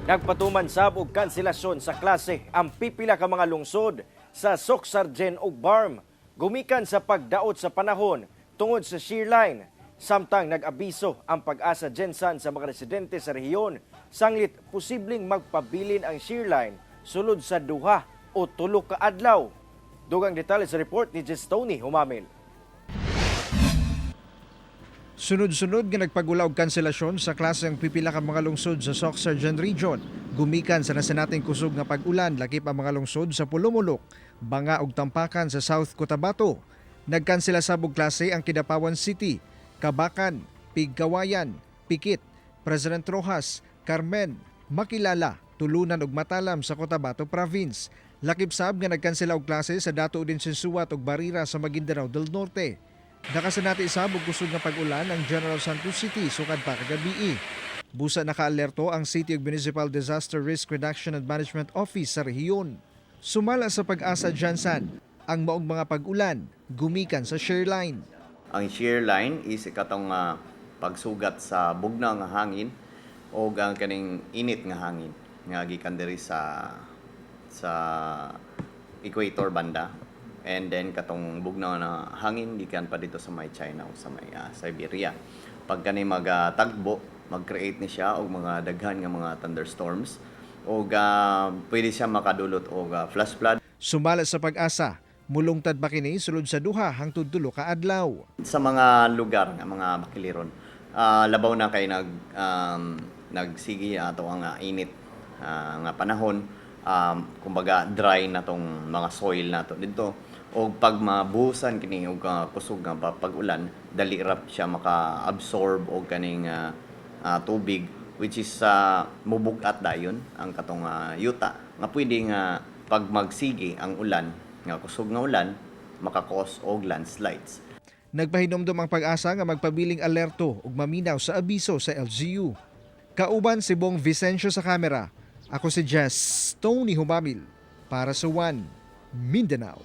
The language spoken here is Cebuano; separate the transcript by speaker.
Speaker 1: Nagpatuman sab og kanselasyon sa klase ang pipila ka mga lungsod sa Soccsksargen ug BARMM gumikan sa pagdaot sa panahon tungod sa shear line. Samtang nag-abiso ang Pag-asa GenSan sa mga residente sa rehiyon sanglit posibleng magpabilin ang shear line sulod sa 2 o 3 ka adlaw. Dugang detalye sa report ni Jestony Humamil.
Speaker 2: Sunod-sunod nga nagpagula og kanselasyon sa klase ang pipila ka mga lungsod sa Soccsksargen Region. Gumikan sa nasanating kusog nga pag-ulan, lakip ang mga lungsod sa Polomolok, Banga ug Tampakan sa South Cotabato. Nagkansela sab og klase ang Kidapawan City, Kabacan, Pigkawayan, Pikit, President Roxas, Carmen, Makilala, Tulunan ug Matalam sa Cotabato Province. Lakip sab nga nagkansela og klase sa Datu Odin Sinsuat ug Barira sa Maguindanao del Norte. Nakasanati sab og kusog nga pag-ulan ang General Santos City sukad pa kagabii. Busa nakaalerto ang City ug Municipal Disaster Risk Reduction and Management Office sa rehiyon. Sumala sa Pag-asa GenSan, ang maong mga pag-ulan gumikan sa shear line.
Speaker 3: Ang shear line is katong pagsugat sa bugnaw nga hangin o ang kaning init nga hangin nga gikan diri sa equator banda, and then katong bugnaw na hangin gikan pa dito sa may China o sa may Siberia. Pag kani magatagbo, mag-create ni siya og mga daghan nga mga thunderstorms og pwede siya makadulot og flash flood.
Speaker 2: Sumala sa Pag-asa, mulungtad pa kini sulod sa 2 hangtod 3 ka adlaw.
Speaker 3: Sa mga lugar nga mga bakiliron, labaw na kay nagsige ato ang init nga panahon, kumbaga dry na tong mga soil nato dito, og pag mabuhusan kini og kusog nga pag-ulan, dali ra siya maka-absorb og kaning tubig, which is mubug-at dayon ang katong yuta nga pwede nga pag magsige ang ulan nga kusog nga ulan, maka-cause og landslides.
Speaker 2: Nagpahinomdom ang Pag-asa nga magpabiling alerto ug maminaw sa abiso sa LGU. Kauban si Bong Vicencio sa kamera. Ako si Jess Tony Humamil para sa One Mindanao.